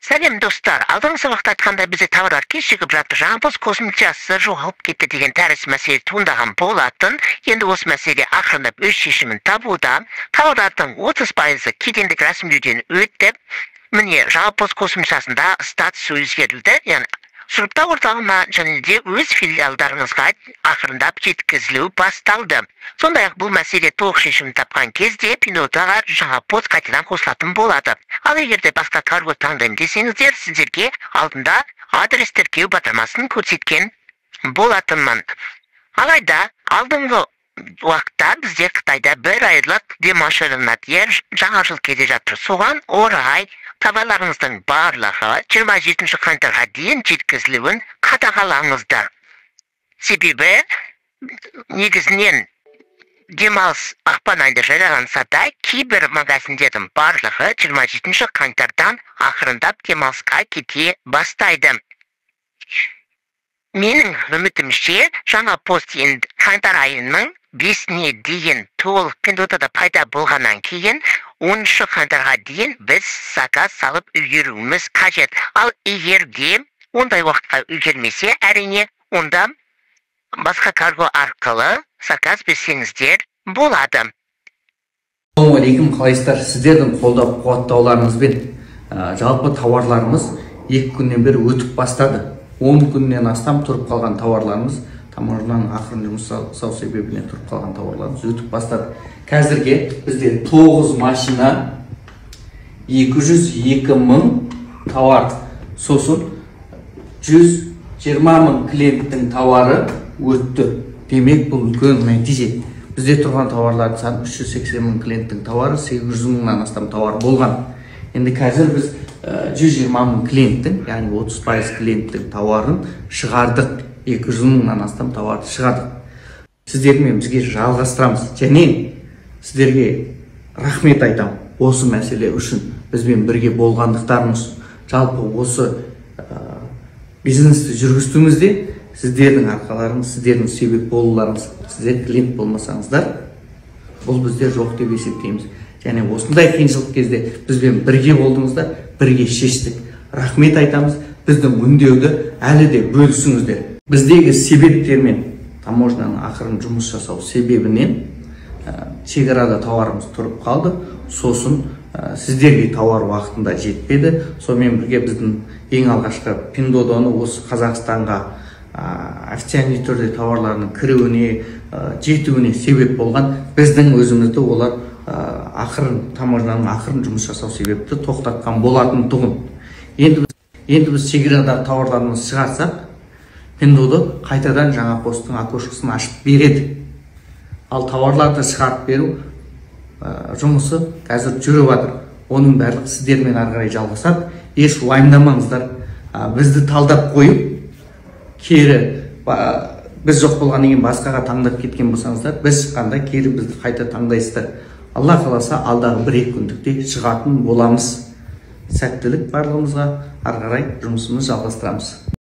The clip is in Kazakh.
Сәлем, достар! Алдыңғы сабақта айтқандай, бізде товарлар кешігіп жатыр, жаңа пост қосымшасы жоғалып кетті деген тәрізді мәселе туындаған болатын. Енді осы мәселе ақырындап өз шешімін табуда. Товарлардың 30%-ы кедендік рәсімдеуден өтіп, міне, жаңа пост қосымшасында статус өзгертілді. Яғни сұрыптау орталығына және де өз филиалдарыңызға ақырындап жеткізілу басталды. Сондай-ақ бұл мәселе толық шешімін тапқан кезде Пиндуодуоға жаңа пост қайтадан қосылатын болады. Ал егер де басқа карго таңдаймын десеңіздер, сіздерге алдында адрес тіркеу батырмасын көрсеткен болатынмын. Алайда алдыңғы уақытта бізде Қытайда бір айлық демалыс жарияланады, жаңа жыл келе жатыр. Соған орай товарларыңыздың барлығы 27 қаңтарға дейін жеткізілуін қадағалаңыздар. Себебі негізінен демалыс ақпан айында жарияланса да, кейбір магазиндердің барлығы 27 қаңтардан ақырындап демалысқа кете бастайды. Менің үмітімше, жаңа пост енді қаңтар айының 5-іне дейін толық Пиндуодуода пайда болғаннан кейін 10 қаңтарға дейін біз заказ салып үлгеруіміз қажет. Ал егер де ондай уақытқа үлгермесе, әрине, онда басқа карго арқылы заказ берсеңіздер болады. Ассалаумағалейкум, қалайсыздар? Сіздердің қолдап қуаттауларыңызбен жалпы тауарларымыз 2 күннен бері өтіп бастады. 10 күннен астам тұрып қалған тауарларымыз, таможняның ақырын жұмыс жасау себебінен тұрып қалған тауарларымыз өтіп бастады. Қазірге бізде 9 машина, 202 мың тауар, сосын 120 мың клиенттің тауары өтті. Демек, бұл үлкен нәтиже. Бізде тұрған тауарлардың саны 380 мың клиенттің тауары, 800 мыңнан астам тауар болған. Енді қазір біз 120 мың клиенттің, яғни 30% клиенттің тауарын шығардық. 200 мыңнан астам тауарды шығардық. Сіздермен бізге жалғастырамыз. Және сіздерге рахмет айтамын осы мәселе үшін, бізбен бірге болғандықтарыңыз. Жалпы осы бизнесті жүргізуімізде сіздердің арқаларыңыз, сіздердің себеп болуларыңыз, сіздер клиент болмасаңыздар, бұл бізде жоқ деп есептейміз. Және осындай қиыншылық кезде бізбен бірге болдыңыздар, бірге шештік. Рахмет айтамыз, біздің үндеуді әлі де бөлісіңіздер. Біздегі себептермен, таможняның ақырын жұмыс жасау себебінен шекарада тауарымыз тұрып қалды. Сосын сіздерге тауар уақытында жетпеді. Сонымен бірге біздің ең алғашқы Пиндуодуоны осы Қазақстанға официальный түрде тауарларының кіруіне, жетуіне себеп болған біздің өзімізді олар ақырын, таможняның ақырын жұмыс жасау себепті тоқтатқан болатын тұғын. Енді біз шекарадағы тауарларымызды шығарсақ, Пиндуодуо қайтадан жаңа посттың окошкасын ашып береді. Ал тауарларды шығарып беру жұмысы қазір жүріп жатыр. Оның барлығы сіздермен ары қарай жалғасады. Еш уайымдамаңыздар. Бізді талдап қойып, кері біз жоқ болғаннан кейін басқаға таңдап кеткен болсаңыздар, біз шыққанда кері бізді қайта таңдайсыздар. Алла қаласа, алдағы 1-2 күндікте шығатын боламыз. Сәттілік барлығымызға, ары қарай жұмысымызды жалғастырамыз.